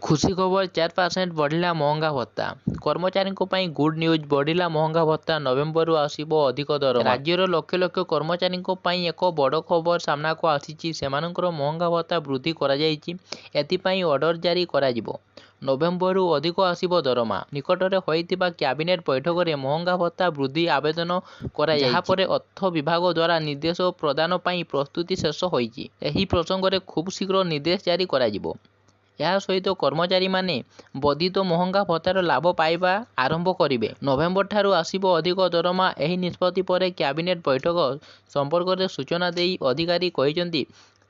ଖୁସି ଖବର, 4% ବଢ଼ିଲା ମହଙ୍ଗା ଭତ୍ତା। କର୍ମଚାରୀଙ୍କ ପାଇଁ ଗୁଡ୍ ନ୍ୟୁଜ୍। ବଢ଼ିଲା ମହଙ୍ଗା ଭତ୍ତା, ନଭେମ୍ବରରୁ ଆସିବ ଅଧିକ ଦରମା। ରାଜ୍ୟର ଲକ୍ଷ ଲକ୍ଷ କର୍ମଚାରୀଙ୍କ ପାଇଁ ଏକ ବଡ଼ ଖବର ସାମ୍ନାକୁ ଆସିଛି। ସେମାନଙ୍କର ମହଙ୍ଗା ଭତ୍ତା ବୃଦ୍ଧି କରାଯାଇଛି। ଏଥିପାଇଁ ଅର୍ଡର ଜାରି କରାଯିବ। ନଭେମ୍ବରରୁ ଅଧିକ ଆସିବ ଦରମା। ନିକଟରେ ହୋଇଥିବା କ୍ୟାବିନେଟ ବୈଠକରେ ମହଙ୍ଗା ଭତ୍ତା ବୃଦ୍ଧି ଆବେଦନ କରାଯାଇଛି। ଯାହାପରେ ଅର୍ଥ ବିଭାଗ ଦ୍ୱାରା ନିର୍ଦ୍ଦେଶ ପ୍ରଦାନ ପାଇଁ ପ୍ରସ୍ତୁତି ଶେଷ ହୋଇଛି। ଏହି ପ୍ରସଙ୍ଗରେ ଖୁବଶୀଘ୍ର ନିର୍ଦ୍ଦେଶ ଜାରି କରାଯିବ। ଏହା ସହିତ କର୍ମଚାରୀମାନେ ବର୍ଦ୍ଧିତ ମହଙ୍ଗା ଭତ୍ତାର ଲାଭ ପାଇବା ଆରମ୍ଭ କରିବେ। ନଭେମ୍ବରଠାରୁ ଆସିବ ଅଧିକ ଦରମା। ଏହି ନିଷ୍ପତ୍ତି ପରେ କ୍ୟାବିନେଟ ବୈଠକ ସମ୍ପର୍କରେ ସୂଚନା ଦେଇ ଅଧିକାରୀ କହିଛନ୍ତି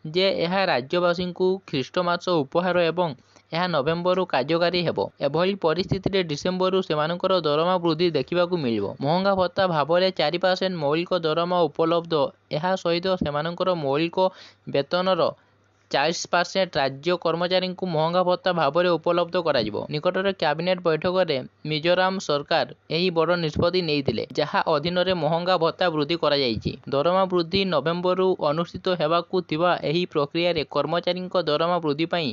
ଯେ ଏହା ରାଜ୍ୟବାସୀଙ୍କୁ ଖ୍ରୀଷ୍ଟମାସ ଉପହାର ଏବଂ ଏହା ନଭେମ୍ବରରୁ କାର୍ଯ୍ୟକାରୀ ହେବ। ଏଭଳି ପରିସ୍ଥିତିରେ ଡିସେମ୍ବରରୁ ସେମାନଙ୍କର ଦରମା ବୃଦ୍ଧି ଦେଖିବାକୁ ମିଳିବ। ମହଙ୍ଗା ଭତ୍ତା ଭାବରେ 4% ମୌଳିକ ଦରମା ଉପଲବ୍ଧ। ଏହା ସହିତ ସେମାନଙ୍କର ମୌଳିକ ବେତନର 40% ରାଜ୍ୟ କର୍ମଚାରୀଙ୍କୁ ମହଙ୍ଗା ଭତ୍ତା ଭାବରେ ଉପଲବ୍ଧ କରାଯିବ। ନିକଟରେ କ୍ୟାବିନେଟ ବୈଠକରେ ମିଜୋରାମ ସରକାର ଏହି ବଡ଼ ନିଷ୍ପତ୍ତି ନେଇଥିଲେ, ଯାହା ଅଧୀନରେ ମହଙ୍ଗା ଭତ୍ତା ବୃଦ୍ଧି କରାଯାଇଛି। ଦରମା ବୃଦ୍ଧି ନଭେମ୍ବରରୁ ଅନୁଷ୍ଠିତ ହେବାକୁ ଥିବା ଏହି ପ୍ରକ୍ରିୟାରେ କର୍ମଚାରୀଙ୍କ ଦରମା ବୃଦ୍ଧି ପାଇଁ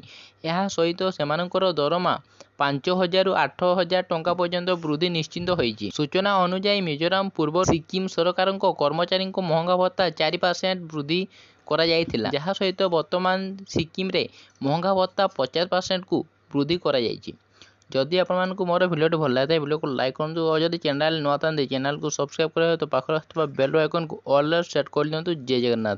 ଏହା ସହିତ ସେମାନଙ୍କର ଦରମା 5,000ରୁ 8,000 ଟଙ୍କା ପର୍ଯ୍ୟନ୍ତ ବୃଦ୍ଧି ନିଶ୍ଚିତ ହୋଇଛି। ସୂଚନା ଅନୁଯାୟୀ, ମିଜୋରାମ ପୂର୍ବରୁ ସିକ୍କିମ ସରକାରଙ୍କ କର୍ମଚାରୀଙ୍କ ମହଙ୍ଗା ଭତ୍ତା 4% ବୃଦ୍ଧି କରାଯାଇଥିଲା। ଯାହା ସହିତ ବର୍ତ୍ତମାନ ସିକ୍କିମରେ ମହଙ୍ଗା ଭତ୍ତା 50%କୁ ବୃଦ୍ଧି କରାଯାଇଛି। ଯଦି ଆପଣମାନଙ୍କୁ ମୋର ଭିଡ଼ିଓଟି ଭଲ ଲାଗିଥାଏ, ଭିଡ଼ିଓକୁ ଲାଇକ୍ କରନ୍ତୁ ଓ ଯଦି ଚ୍ୟାନେଲ୍ ନୂଆ ଥାନ୍ତି, ଚ୍ୟାନେଲକୁ ସବସ୍କ୍ରାଇବ୍ କରିବା ସହିତ ପାଖରେ ଆସୁଥିବା ବେଲ୍ ଆଇକନ୍କୁ ଅଲ୍ରେ ସେଟ୍ କରିଦିଅନ୍ତୁ। ଜୟ ଜଗନ୍ନାଥ।